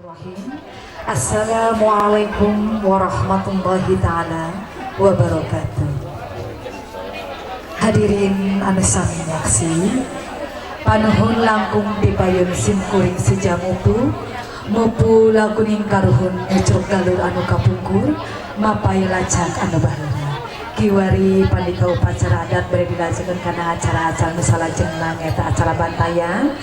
Bismillahirrahmanirrahim. Assalamualaikum warahmatullahi taala wabarakatuh. Hadirin anu sami nyaksi, panuhun langkung dipayun simkuring sejamupu mupu lakuning karuhun nyucruk galur anu kapungkur mapay lacak anu baheula. Kiwari pandika upacara adat bade dilajengkeun kana acara-acara nu salajengna, nyaeta acara bantayan,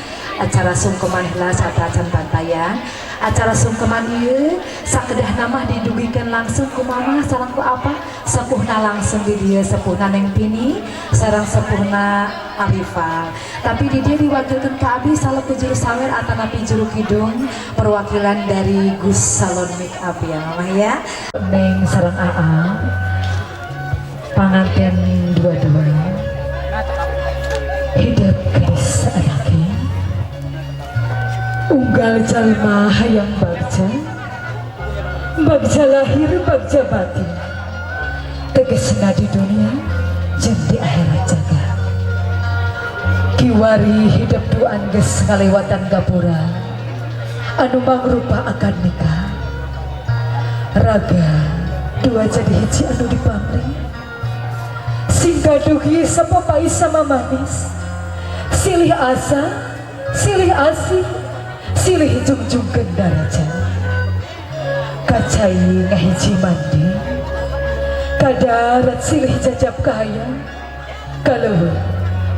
acara sungkeman heula sateuacan bantayan. Acara sungkeman ieu sakedahna mah didugikeun langsung ku mama sareng ku apa sepuhna langsung di dieu, sepuhna Neng Pini sareng sepuhna Arifah, tapi di dieu diwakilkeun ka abdi salaku juru sawer atanapi juru kidung, perwakilan dari Gus Salon Make Up ya, Mama ya. Neng sareng Aa panganten dua-dua, hidup gelis anake, unggal jalma hayang bagja, bagja lahir bagja batin, tegesna di dunia jeung di akhirat jaga. Kiwari hidup duaan geus ngalewatan gapura anu mangrupa akan nikah, raga dua jadi hiji anu dipamri, singga dugi sapapai sama manis, silih asa, silih asih, silih jungjungkeun daraja. Kacai ngahiji mandi, kadarat silih jajap kaya, kaleuweung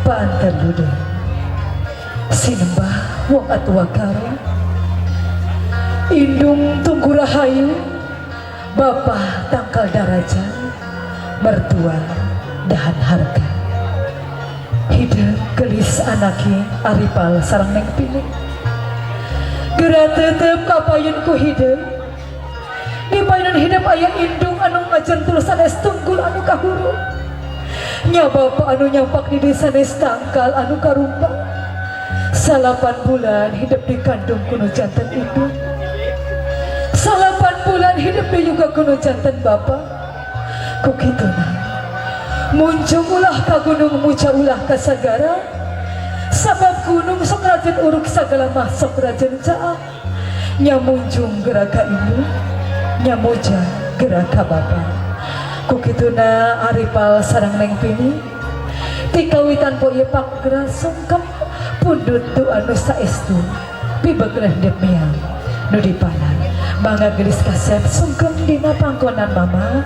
paanter ludeung, sinembah wong atua karo indung tunggu rahayu, bapak tangkal daraja, mertua dahan harga. Hidup gelis anake Aripal sareng Neng Pini, geura tetep kapayun ku hidup. Di payunan hidup aya indung anu ngajentul sanes tunggul anu kahuru nya, bapak anu nyampak di desa sanes tangkal anu karumpa. 9 bulan hidup dikandung kuno janten indung, 9 bulan hidup di juga kuno janten bapak. Ku kituna munjung ulah ka gunung, muja ulah ka sagara, sabab gunung sok rajin uruk, sagala mah sok rajin caah. Nya munjung geura ka indung, nya muja geura ka bapa. Ku kituna Aripal sareng Neng Pini ti kawitan poe ieu panggeura sungkem pundut tu anu saestu pibeugeuh demiang nu dipalan. Mangga gelis kasep sungkem dina pangkonan mama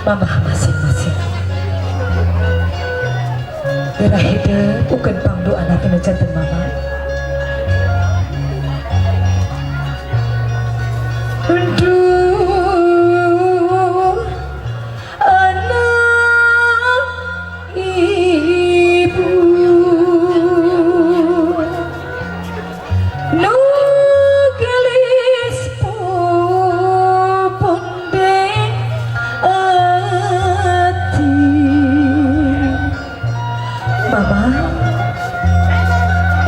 mamah masing-masing. Geura hidup ukeun pangdoana tina janten mama. Duh anak ibu nu gelis pupundeng ati. Mama,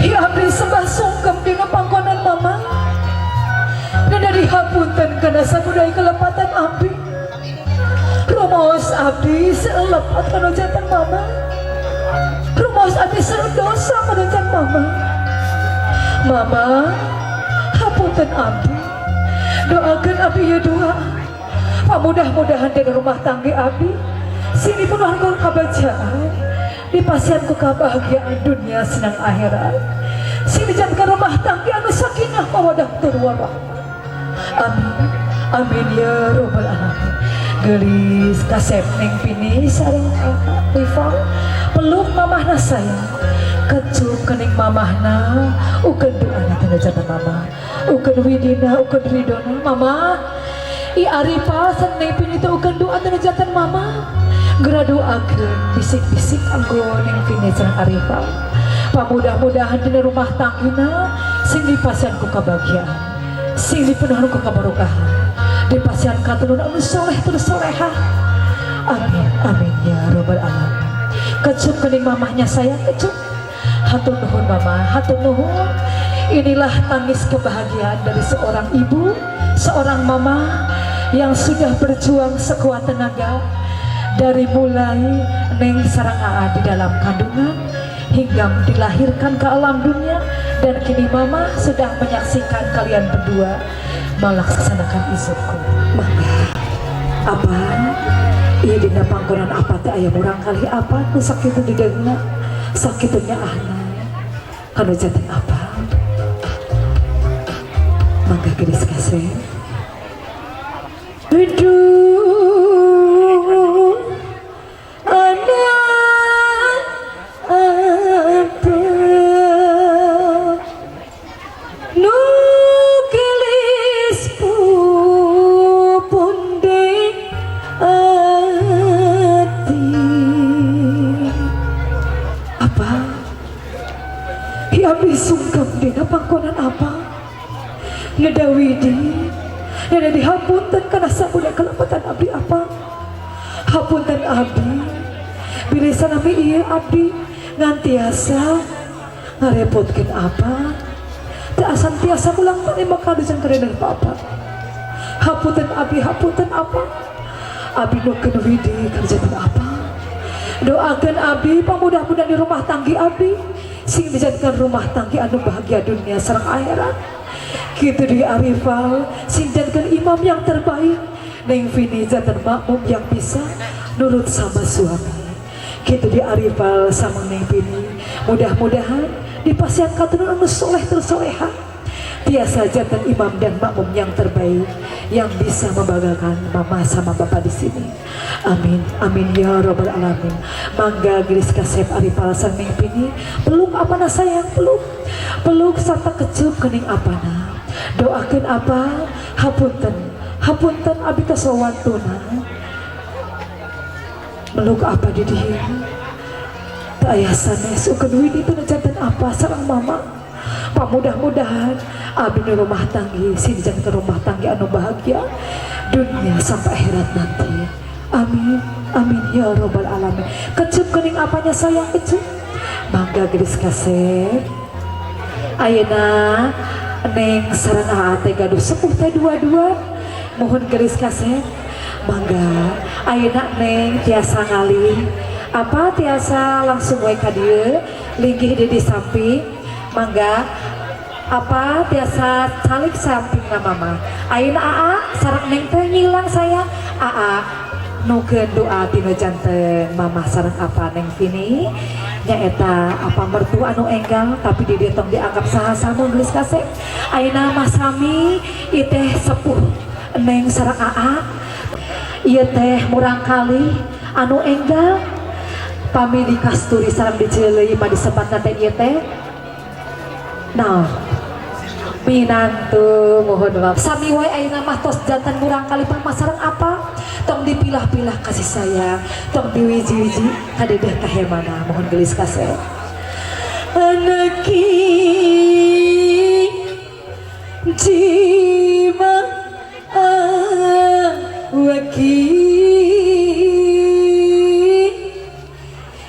hi abdi sembah sungkem dina pangkonan mama dan dari hapunten kana sabudaya kelepatan abdi. Rumaos abdi selepat kana janten mama, rumaos abdi dosa kana janten mama. Mama, hapunten abdi, doakan abdi ya doa pamudah-mudahan dina rumah tangga abdi sini penuhan ku kebahagiaan, dipasihan ku kebahagiaan dunia senang akhirat, sini jadikan rumah tangga anu sakinah mawadah tur warahmah. Amin amin ya robbal alamin. Gelis kasep Neng Pini sareng Rival peluk mamahna sayang, kecup kening mamahna, ukeun doana tanda janten mama, ukeun widina, ukeun ridona mama. I Arifa sareng Neng Pini teh ukeun doa tanda janten mama. Geura doakeun bisik-bisik anggo Neng Pini sareng Arifa, pamudah-mudahan dina rumah tanggina sing dipasihan ku kebahagiaan, sing dipenuhan ku keberkahan, dipasihan katurun anu soleh terus solehah. Amin amin ya robbal alamin. Kecup kening mamahnya sayang, kecup. Hatur nuhun mama, hatur nuhun. Inilah tangis kebahagiaan dari seorang ibu, seorang mama yang sudah berjuang sekuat tenaga dari mulai Neng sareng Aa di dalam kandungan hingga dilahirkan ke alam dunia. Dan kini Mama sudah menyaksikan kalian berdua melaksanakan ijab. Mangga apa ieu dina pangkonan apa teh aya murang kali apa nu sakitu dideungna, sakitu nyaahna kanu janten apa. Mangga geulis kasep. Aduh, anak apa nu geulis pupunde ati. Apa ya abdi sungkem dina pangkonan apa neda widi, neda dihapunten kana sabudak kalepatan abdi. Apa, hapunten abdi bilih sanami ieu abdi ngantiasa ngarepotkeun apa teu asan tiasa ulang tadi maka dujan karenan papa. Hapunten abdi, hapunten apa, abdi nukeun widi kerjaan apa. Doakan abdi pamudah-mudahan di rumah tanggi abdi sing dijadikan rumah tanggi anu bahagia dunia sareng akhirat. Kitu di Arifal sing jadikan imam yang terbaik, Neng Vini janten makmum yang bisa nurut sama suami. Kitu di Arifal sama Neng Vini mudah-mudahan di pasian katurun anu soleh tersoleha, tiasa janten imam dan makmum yang terbaik yang bisa membanggakan mama sama bapak di sini. Amin amin ya robbal alamin. Mangga gelis kasep Arifal sareng Neng Vini, peluk apana sayang, peluk peluk serta kecup kening apana. Doakan apa, hapunten hapunten abi kasawantuna meluk apa di dia tak aya sanes ukeun widi teu janten apa sareng mama. Pamudah-mudahan abdi di rumah tanggi sing dijadikan rumah tanggi anu bahagia dunia sampai akhirat nanti. Amin amin ya robbal alamin. Kecup kening apanya sayang, kecup. Mangga gelis kasep. Ayeuna Neng sareng Aa teh gaduh sepuh teh dua-dua. Mohon gelis kasep. Mangga ayeuna Neng tiasa ngalih apa, tiasa langsung we ka dieu, linggih di samping. Mangga apa tiasa calik samping na mama. Ayeuna Aa sareng Neng teh nyilang sayang. Aa nukeun doa tina janten mama sareng apa Neng Vini, nyaeta apa mertua anu enggal tapi di dieu tong dianggap saha-saha. Geus kasep, ayeuna mah sami ieu teh sepuh Neng sareng Aa. Ieu teh murang kali anu enggal pami di kasturi sareng di Cileuleuy mah disebatna teh ieu teh nah minantu. Mohon maaf, sami wae ayeuna mah tos janten murang kali mama sareng apa. Tong dipilah-pilah kasih sayang, tong diwiji-wiji kadedeh kahemana. Mohon gelis kasih anaki jima waki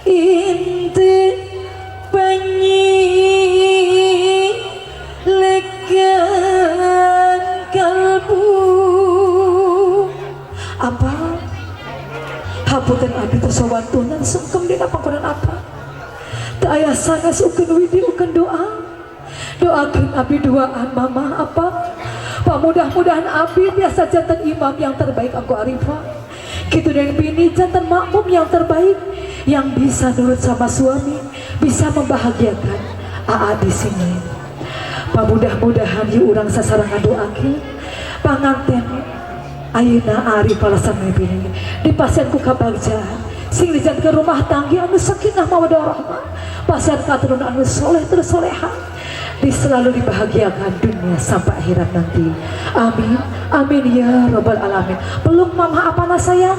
inti panyi lekan kalbu. Apa, hapunten abdi tos sawantunan sungkem dina pangkonan apa teu aya sanes ukeun widi ukeun doa. Doakeun abdi duaan mama apa. Pamudah-mudahan abdi biasa janten imam yang terbaik aku Arifah gitu dan bini janten makmum yang terbaik yang bisa nurut sama suami, bisa membahagiakan Aa di sini. Pamudah-mudahan ieu urang sasarengan doakeun panganten ayeuna Arif alasan bini di pasian ku kabagjaan sing dijadikan rumah tangga anu sakinah mawaddah warahmah, pasian katurun anu soleh terus soleha, di selalu dibahagiakan dunia sampai akhirat nanti. Amin amin ya robbal alamin. Peluk mama apana sayang,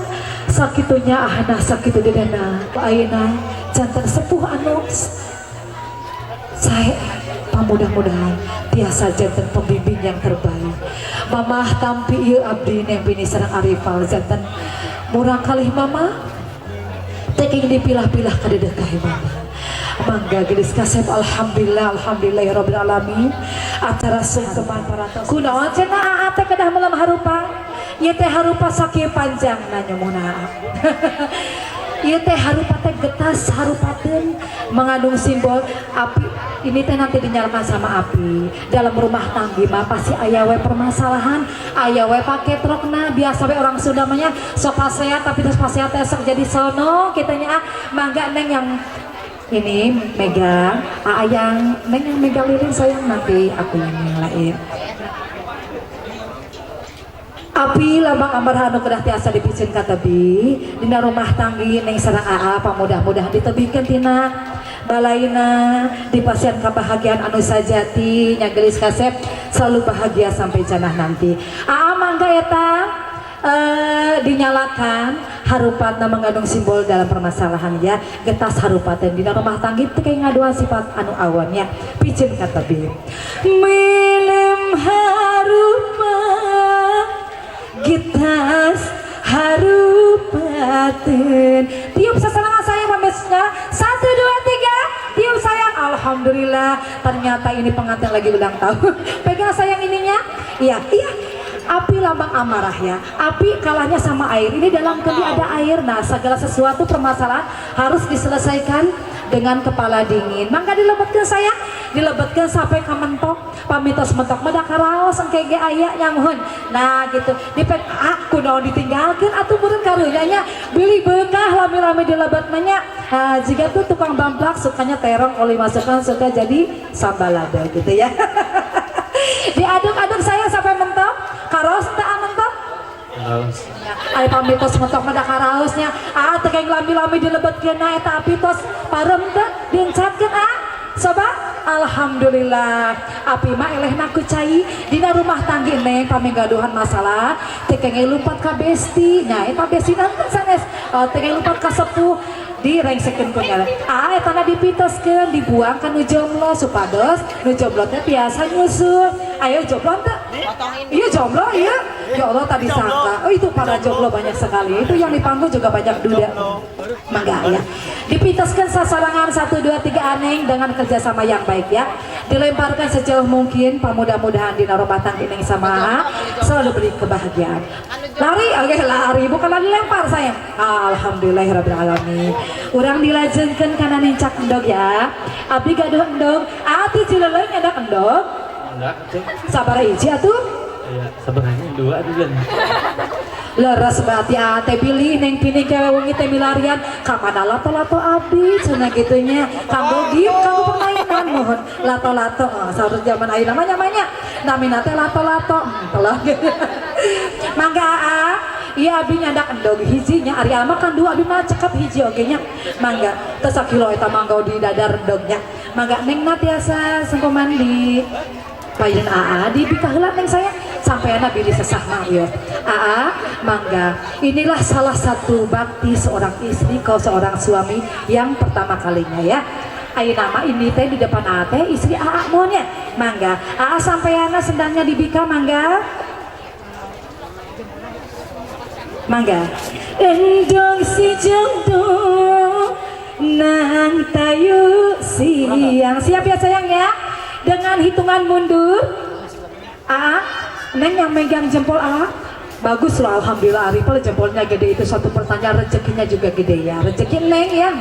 sakitunya ahana sakitu dedena. Ayeuna janten sepuh anu saya pamudah-mudahan tiasa janten pembimbing yang terbaik. Mamah tampi ieu abdi Neng Bini sareng Arifal janten murang kalih mama teking dipilah-pilah kadedeh kahe mama. Mangga gelis kasep. Alhamdulillah, alhamdulillah ya rabbil alamin. Acara sungkeman para kunaon cenah aa teh kedah melem harupa. Ieu teh harupa sakieu panjangna nyomona. Ieu teh harupat teh getas harupateun mengandung simbol api. Ini teh nanti dinyalakan sama api. Dalam rumah tangga mah pasti aya we permasalahan, aya we paketrokna. Biasa we orang Sunda mah nya, sok pasea tapi terus pasea teh sok jadi sono kitanya. Ah, mangga Neng yang ini megang, ah, yang Neng yang megang lilin sayang, nanti aku yang nyalain. Api lambang amarah anu kedah tiasa dipiceun ka tebi dina rumah tanggi Neng sareng Aa. Pamudah-mudahan ditebihkeun tina balaina, dipasihan kebahagiaan anu sajati nya, gelis kasep, selalu bahagia sampai jannah nanti. Aa, mangga eta dinyalakan. Harupatna mengandung simbol dalam permasalahan ya, getas harupaten dina rumah tanggi teu kayak ngaduan sifat anu awon ya, piceun ka tebi. Milem harupat, getas harupaten. Tiup sasarengan saya pemirsa, satu, dua, tiga, tiup sayang. Alhamdulillah, ternyata ini pengantin lagi ulang tahun. Pegang sayang ininya. Iya, api lambang amarah ya. Api kalahnya sama air. Ini dalam kendi ada air. Nah, segala sesuatu permasalahan harus diselesaikan dengan kepala dingin. Mangga dilebetkan sayang, dilebetkan sampai ke mentok. Pamitos mentok mah da karaos engke ge aya nya, muhun. Nah, gitu. Dipek aku naon ditinggalkeun atuh meureun karunya nya. Beli beukah lami-lami dilebet mah nya. Nah, jika tuh tukang bamplak sukanya terong, kalau dimasukkan suka jadi sambal lada gitu ya. Diaduk-aduk saya sampai mentok. Karaos teu mentok? Raos. Ay, pamitos mentok mah da karaosnya. Ah, teu kayak lami-lami dilebetkeun na eta api tos parem teu diencatkeun, ah. Sobat, alhamdulillah api mah elehna ku cai. Dina rumah tanggi Neng pami gaduhan masalah teu kenging lumpat ka besti nya, eta besti nanti sanes, teu kenging lumpat ka sepuh, direngsekeun ku nyala. Ah, eta na dipitoskeun, dibuang ka nu jomblo supados nu jomblo teh biasa nyusul. Ayo, jomblo teh? Iya, jomblo, iya. Ya Allah, tadi sangka. Oh, itu para jomblo banyak sekali. Itu yang di panggung juga banyak duda. Mangga ya. Dipitaskan sasarangan, satu, dua, tiga, aneng dengan kerjasama yang baik ya. Dilemparkan sejauh mungkin. Mudah-mudahan di rumah tangga ini sama selalu beri kebahagiaan. Lari, oke lari, bukan lari, lempar sayang. Alhamdulillahirabbil alamin. Urang dilajengkeun kana nincak endog ya. Abdi gaduh endog, ati Cileuleung nyandak endog. Enggak tuh. Sabar hiji atuh. Iya, sebenarnya dua juga nih. Leres berarti ate bilih Neng Pini kewe wengi teh milarian ka mana lato-lato abdi cenah gitunya, kanggo game, kanggo permainan. Mohon lato-lato, oh, saurus zaman ayeuna mah namanya namina teh lato-lato, telah gitu. Mangga aa, iya, abdi nyandak endog hijinya, ari ama kan dua, abdi mah cekap hiji oge nya. Mangga teu sakilo eta mangga di dadar endognya. Mangga Neng na tiasa sungkeman di payun AA di bikaheula Neng saya sampai anak bilih sesah Mario. AA, mangga, inilah salah satu bakti seorang istri ke seorang suami yang pertama kalinya ya. Ayo, nama ini teh di depan AA teh istri AA, mohon ya. Mangga AA sampai anak sendangnya di bika, mangga, mangga. Endong si jomblo nang tayu siang. Siap ya sayang ya, dengan hitungan mundur. AA, Neng yang megang jempol AA. Bagus loh, alhamdulillah Arifal jempolnya gede, itu satu pertanyaan rezekinya juga gede ya, rezeki Neng ya.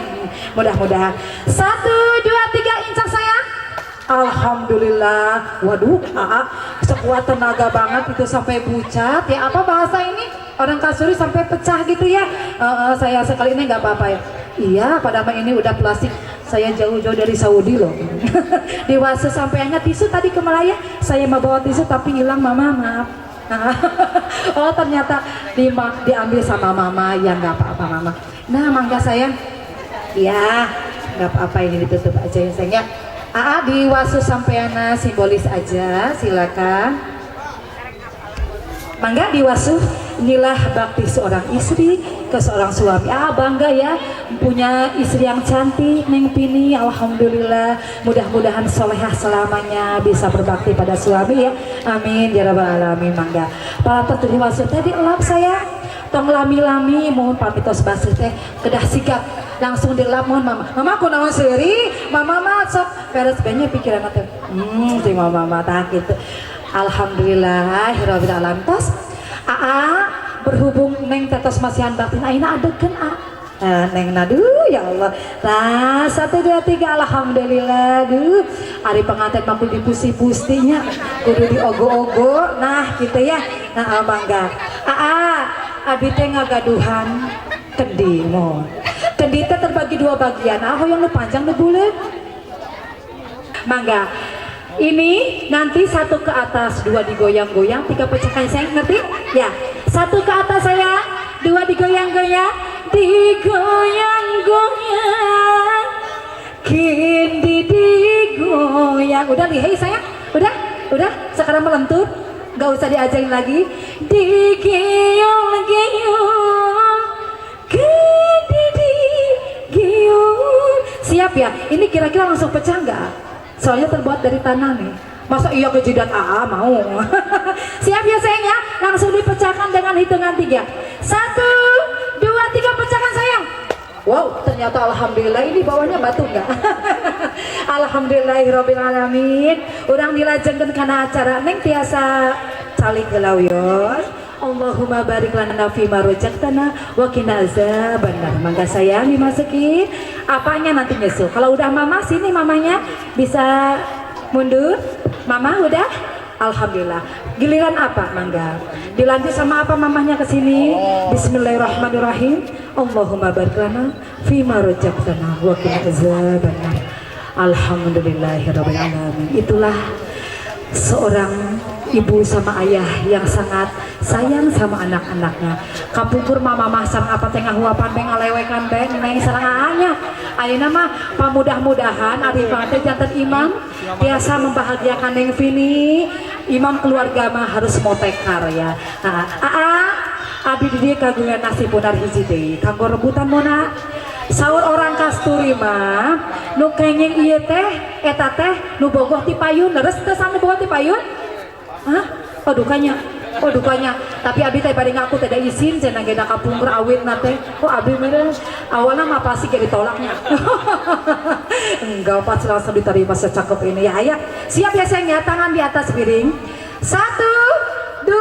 Mudah-mudahan. Satu, dua, tiga, incak saya. Alhamdulillah. Waduh, AA sekuat tenaga banget itu sampai pucat ya, apa bahasa ini orang kasuri, sampai pecah gitu ya. Saya sekali ini nggak apa-apa ya. Iya, pada ini udah plastik. Saya jauh-jauh dari Saudi loh. Dewasa sampainya tisu tadi ke Malaya, saya mau bawa tisu tapi hilang, Mama, maaf. Oh, ternyata diambil sama Mama ya, nggak apa-apa Mama. Nah, mangga sayang. Ya, nggak apa-apa, ini ditutup aja ya sayang ya. Aa diwasu sampeana simbolis aja, silakan. Mangga diwasu, inilah bakti seorang istri ke seorang suami. Ah, bangga ya punya istri yang cantik, Neng Pini. Alhamdulillah, mudah-mudahan solehah selamanya, bisa berbakti pada suami ya. Amin ya rabbal alamin. Mangga. Para diwasu tadi elap saya. Tong lami-lami, mohon pamitos basuh teh kedah sigap, langsung dilap mohon. Mama, mama kunaon seuri, mama mah sok beres banyak pikiran teh, si mama mah tak gitu. Alhamdulillah rabbil alamin. Tos aa, berhubung Neng tetos masihan bakti ayeuna adegeun a. Neng nadu ya Allah. Nah, satu dua tiga, alhamdulillah. Duh, ari pengantin mah kudu dipusi-pusinya, kudu diogo-ogo. Nah, gitu ya. Nah, mangga. Aa, abi teh ngagaduhan kendi mo. Kendi teh terbagi dua bagian. Ah, hoyong nu panjang nu buleut. Mangga. Ini nanti satu ke atas, dua digoyang-goyang, tiga pecahkan, sayang, ngerti? Ya, satu ke atas saya, dua digoyang-goyang, digoyang-goyang, kendi digoyang. Udah lihai sayang, udah, sekarang melentur, nggak usah diajarin lagi. Digeong-geong, kendi digeong. Siap ya? Ini kira-kira langsung pecah nggak? Soalnya terbuat dari tanah nih. Masa iya ke jidat AA mau? Siap ya sayang ya? Langsung dipecahkan dengan hitungan 3. 1, 2, 3, pecahkan sayang. Wow, ternyata alhamdulillah ini bawahnya batu enggak? Alhamdulillahirabbil alamin. Urang dilajengkeun kana acara Neng tiasa calik heula wios. Allahumma barik lana fi ma razaqtana wa qina azabannar. Mangga sayang dimasukin. Apanya nanti nyusul. Kalau udah mama sini, mamanya bisa mundur. Mama udah? Alhamdulillah. Giliran apa? Mangga. Dilanjut sama apa mamahnya ke sini? Bismillahirrahmanirrahim. Allahumma barik lana fi ma razaqtana wa qina azabannar. Alhamdulillahirabbil alamin. Itulah seorang ibu sama ayah yang sangat sayang sama anak-anaknya. Kapungkur mama mah sareng apa teh ngahuapan be, ngalewekan be neng sareng aanya. Ayeuna mah pamudah-mudahan Arifah teh janten imam biasa membahagiakan Neng Vini. Imam keluarga mah harus motekar ya. Nah, aa abi di dieu kagungan nasi punar hiji deui kanggo rebutan mona. Saur orang kasturi mah nu kenging ieu teh eta teh nu bogoh ti payun, leres teh sami bogoh ti payun? Hah? Oh dukanya. Oh dukanya. Tapi abi teh bade ngaku teh da izin cenah ge da kapungkur awitna teh. Oh abi meureun awalna mah pasti ge ditolaknya. Enggak, pasti langsung diterima secakep ini ya. Ayah. Siap ya sayang ya, tangan di atas piring. 1, 2,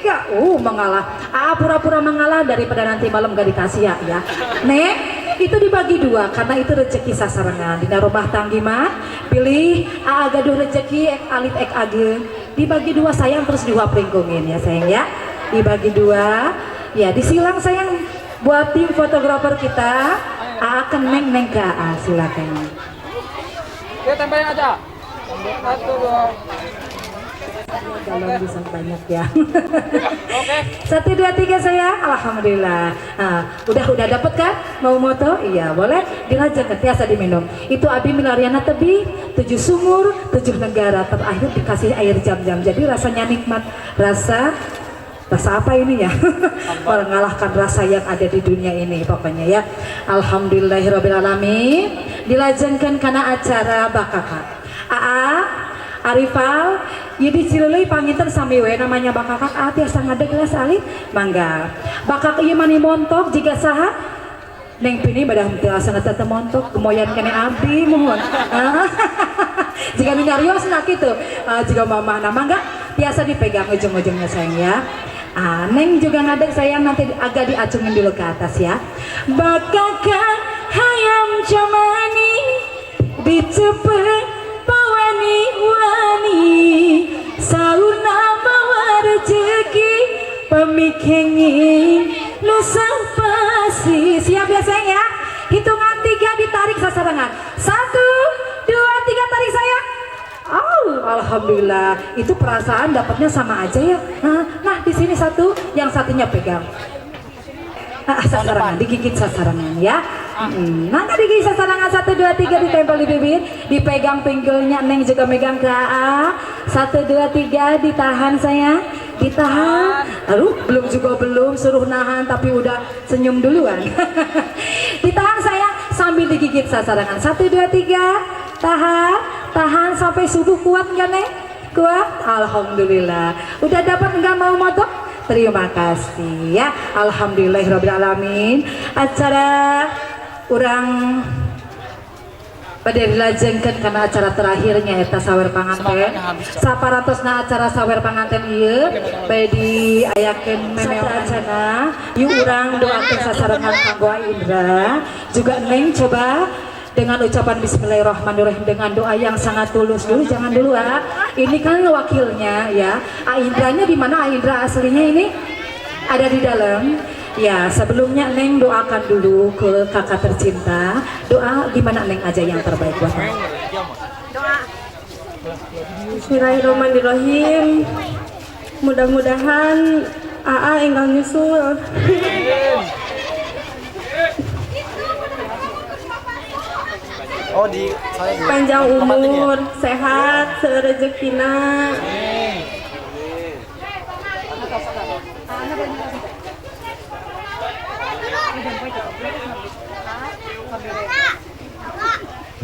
3. Mengalah. Ah, pura-pura mengalah daripada nanti malam gak dikasih ya, ya. Nek, itu dibagi dua karena itu rezeki sasarengan. Dina rumah tanggi mah pilih aa gaduh rezeki ek alit ek ageng. Dibagi dua sayang, terus dihuap lingkungin ya sayang ya. Dibagi dua. Ya, disilang sayang buat tim fotografer kita. Aa ke neng, neng ke aa, silakan. Ya, tempelin aja. Satu, dua. Kalau bisa banyak ya. Oke. 1, 2, 3 sayang. Alhamdulillah. Nah, udah dapet kan? Mau moto? Iya, boleh. Dilajeng tiasa diminum. Itu abi milariana tebi 7 sumur, 7 negara. Terakhir dikasih air jam-jam. Jadi rasanya nikmat. Rasa rasa apa ini ya? Mengalahkan rasa yang ada di dunia ini pokoknya ya. Alhamdulillahirabbil alamin. Dilajengkan karena acara bakaka. Aa Arifal, jadi Cileuleuy panginten sami we namanya bakakak. Aa tiasa ngadeg gelas alit mangga. Bakak ieu mani montok jiga saha? Neng Pini badah tiasa teu montok gemoyan kene abdi mohon. Jika minarios nah kitu. Jika mama nah mangga tiasa dipegang ujung-ujungnya sayang ya. Ah, Neng juga ngadeg sayang, nanti agak diacungin dulu ke atas ya. Bakakak hayam jamani dicepet wani wani saurna bawa rezeki pemikenging nusa pasti. Siap ya sayang ya, hitungan 3 ditarik sasarangan. 1, 2, 3 tarik sayang. Oh, alhamdulillah itu perasaan dapatnya sama aja ya. Nah, di sini satu, yang satunya pegang. Ah, sasarangan, digigit sasarangan ya. Nanti digigit sasarangan 1, 2, 3 ditempel di bibir, dipegang pinggulnya, Neng juga megang ke AA. 1, 2, 3 ditahan sayang, ditahan. Aduh, belum juga belum, suruh nahan tapi udah senyum duluan. Ditahan sayang sambil digigit sasarangan. 1, 2, 3, tahan, tahan sampai subuh. Kuat nggak Neng? Kuat? Alhamdulillah. Udah dapat nggak mau motor? Terima kasih ya. Alhamdulillahirabbil alamin. Acara urang Bade dilajengkeun kana acara terakhirnya, eta sawer panganten. Saparantosna acara sawer panganten ieu bade diayakeun memeong acana. Yuk, urang doakeun sasarengan kanggo Indra juga Neng. Coba dengan ucapan bismillahirrahmanirrahim, dengan doa yang sangat tulus dulu. Jangan dulu, ah. Ini kan wakilnya ya. A Indranya di mana? A Indra aslinya ini ada di dalam ya. Sebelumnya Neng doakan dulu ke kakak tercinta. Doa gimana, Neng, aja yang terbaik buat Neng. Bismillahirrahmanirrahim. Mudah-mudahan AA enggal nyusul. Oh, di saya di Panjang tempatin ya? Umur, sehat, serezekina.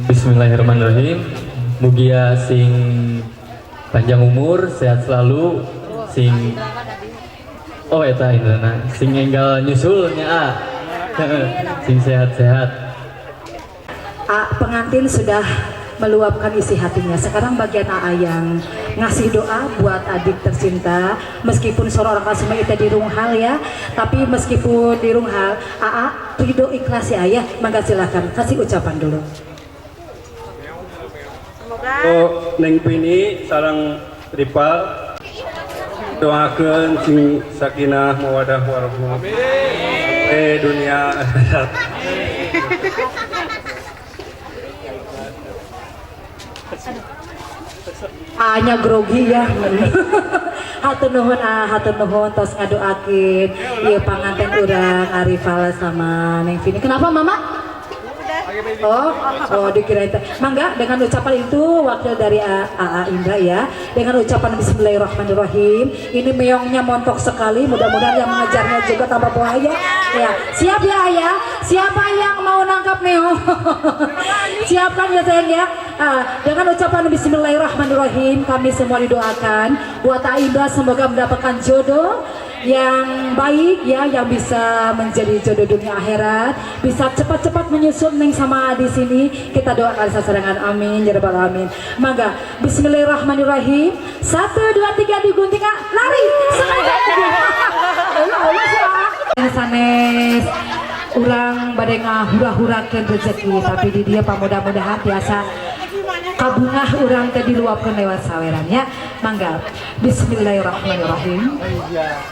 Bismillahirrahmanirrahim. Mugia sing panjang umur, sehat selalu, sing, oh, eta Indrana, sing enggal nyusulnya ah. Sing sehat-sehat. A, pengantin sudah meluapkan isi hatinya. Sekarang bagian AA yang ngasih doa buat adik tercinta. Meskipun seorang orang semua itu dirunghal ya, tapi meskipun dirunghal, AA ridho ikhlas ya, ayah. Maka silakan kasih ucapan dulu. Oh, Neng Pini sareng Ripal, doakeun sing sakinah mawadah warahmah. Eh, dunia akhirat. A-nya grogi ya. Hatur nuhun, ah, hatur nuhun tos ngadoakeun ieu panganten urang Arifal sama Neng Vini. Kenapa, Mama? Oh, oh, dikira itu. Mangga, dengan ucapan itu wakil dari AA Indra ya. Dengan ucapan bismillahirrahmanirrahim. Ini meongnya montok sekali. Mudah-mudahan yang mengejarnya juga tambah buaya. Ya, siap ya, Ayah. Siapa yang mau nangkap meong? Siapkan ya, sayang ya. Ah, dengan ucapan bismillahirrahmanirrahim, kami semua didoakan buat A Indra semoga mendapatkan jodoh yang baik ya, yang bisa menjadi jodoh dunia akhirat, bisa cepat-cepat menyusul Neng sama di sini. Kita doakan sasarangan, amin ya rabbal alamin. Mangga, bismillahirrahmanirrahim. Satu, dua, tiga, digunting, ah. Lari sekali lagi. Allah Allah sih. Sanes urang bade ngahura-hurakeun rezeki, tapi di dia pamudah-mudahan tiasa kabungah urang teh diluapkeun lewat saweran ya. Mangga, bismillahirrahmanirrahim.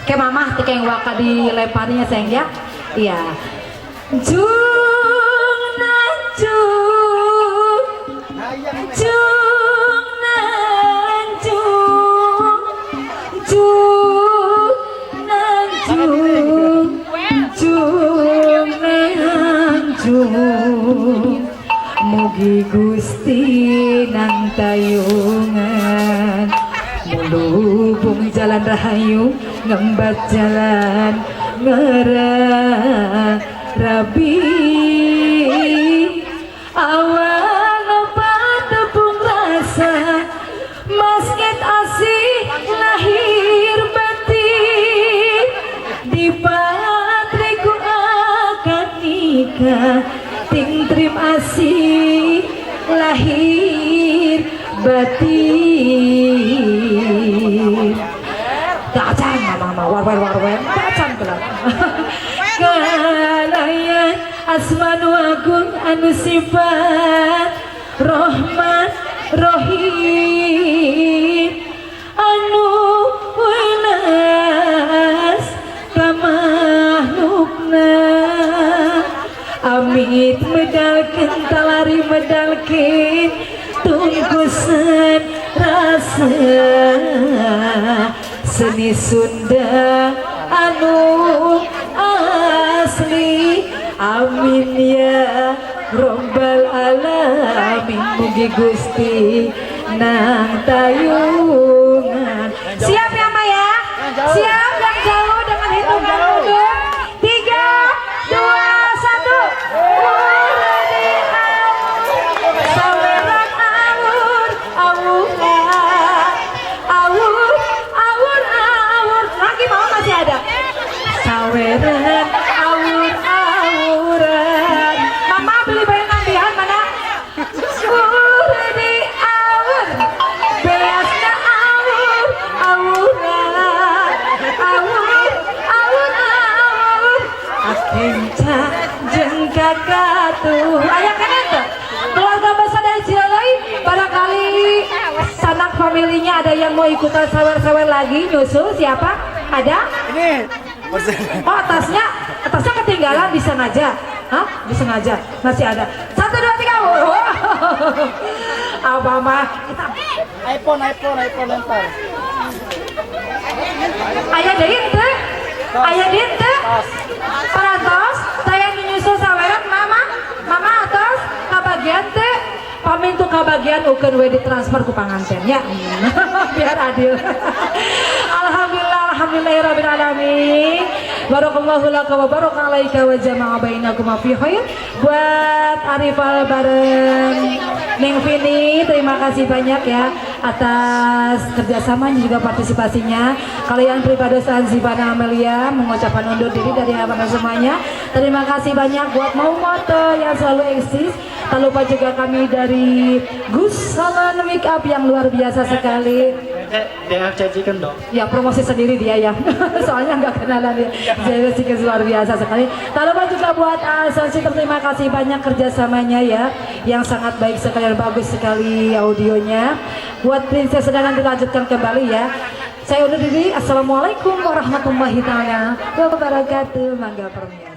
Ke mamah teh yang waka dilemparnya, sayang ya. Iya, jung najung, jung nanjung, jung nanjung, jung nanjung, mugi Gusti nang tayungan, mulubung jalan rahayu, ngembat jalan ngerah rabi, awal tepung rasa masket asih lahir batin, di patriku akan nikah ting trim asih lahir batin. Tacan mama warwer warwer tacan kelak kalayan asmanu agung anu sifat Rahman Rohim anu welas kamakhlukna, amit medalkeun talari medalkeun tungkusan rasa seni Sunda anu asli, amin ya robbal alamin, mugi Gusti nang tayungan. Siap ya, Maya? Siap yang jauh dengan hitungan mundur. 3, 2, 1. Saweran awur awur awur awur awur lagi, mau masih ada saweran awur awuran. Mama beli bayangan bihan mana? familinya ada yang mau ikutan sawer-sawer lagi nyusul, siapa? Ada? Ini. Oh, tasnya, tasnya ketinggalan, bisa ngaja. Hah? Bisa ngaja. Masih ada. Satu, dua, tiga. Oh. Apa mah? Kita iPhone, iPhone, iPhone lempar. Aya deui teu? Aya deui teu? Parantos, saya nyusul saweran mama, mama atos kabagian teu? Pamintu kabagian ukeun we ditransfer ku panganten ya. Biar adil. Alhamdulillah, alhamdulillahirabbil alamin. Barakallahu laka wa baraka alaika wa jama'a bainakuma fi khair. Buat Arifal bareng Neng Vini, terima kasih banyak ya atas kerjasamanya juga partisipasinya. Kalian pribados Zivana Amelia mengucapkan undur diri dari hadapan semuanya. Terima kasih banyak buat Mau Moto yang selalu eksis. Tak lupa juga kami dari Gus Salon Make Up yang luar biasa sekali. DFC Chicken dong. Ya, promosi sendiri dia ya. Soalnya nggak kenalan ya. Jadi chicken luar biasa sekali. Tak lupa juga buat Sound System, terima kasih banyak kerjasamanya ya, yang sangat baik sekali dan bagus sekali audionya. Buat Princess dan nanti lanjutkan kembali ya. Saya undur diri. Assalamualaikum warahmatullahi taala wabarakatuh. Mangga permias.